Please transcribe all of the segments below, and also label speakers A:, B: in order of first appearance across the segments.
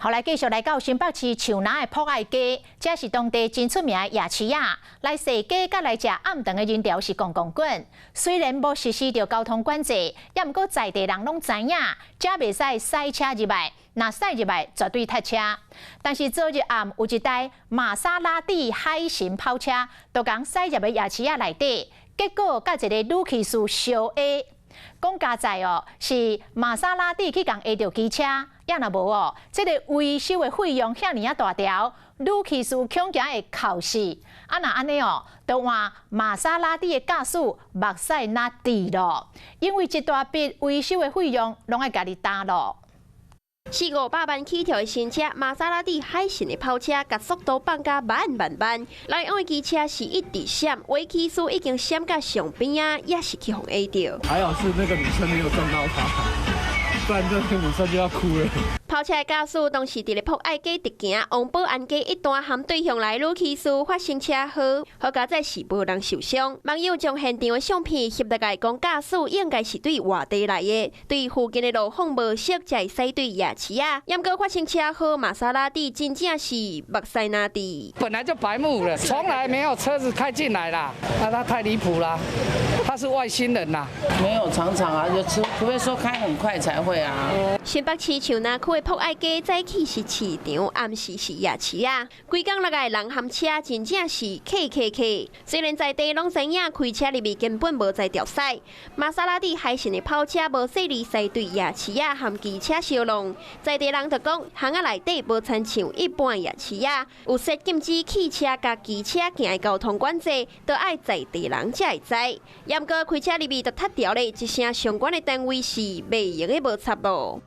A: 後來繼續來到新北市樹林的博愛街，這是當地真出名的夜市仔，來踅街佮來食暗頓的人潮是滾滾滾。雖然無實施著交通管制，也毋過在地人攏知影，遮袂使駛車入來，若駛入來絕對塞車。但是昨日暗有一台瑪莎拉蒂海神跑車，就共駛入去夜市仔內底，結果佮一个女騎士相挨。講佳哉哦，是瑪莎拉蒂去共挨著機車，也若無哦，這个維修的費用遐爾仔大條，女騎士恐驚會哭死。啊，若按呢哦，就換瑪莎拉蒂的駕駛目屎若滴咯，因為一大筆維修的費用攏愛家己擔咯。
B: 四五百萬起跳的新車，瑪莎拉蒂海神的跑車，共速度放甲慢慢慢。來往的機車是一直閃，女騎士已經閃到上邊仔，也是去予挨著。
C: 還好是那個女生沒有撞到他，不然這個女生就要哭了。
B: 跑車的駕駛當時佇咧博愛街直行，往保安街一段含對向來女騎士發生車禍，好佳哉是無人受傷。網友將現場的相片翕落來，講駕駛應該是對外地來的，對附近的路況無熟，才會駛對夜市仔。毋過發生車禍，瑪莎拉蒂真正是目屎若滴。
D: 本來就白目了，從來沒有車子開進來啦，那他太離譜啦，他是外星人啦。
E: 沒有常常啊，就除非說開很快才會啊。
B: 新北市樹林區的博愛街早起是市場，暗時是夜市仔。規工落來人和車真正是客客客。雖然在地攏知影開車入去根本無才調駛，瑪莎拉蒂海神的跑車無細膩駛對夜市仔和機車相撞，在地人就講，巷仔內底無親像一般夜市仔，有設禁止汽車佮機車行的交通管制，都愛在地人才會知。毋過開車入去就踢掉咧，這聲相關的單位是袂用得無插咯。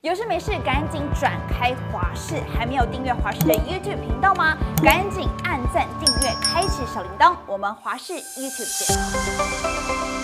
F: 有事沒事趕緊轉開華視，還沒有訂閱華視的 YouTube 頻道嗎？趕緊按讚、訂閱、開啟小鈴鐺，我們華視 YouTube 見。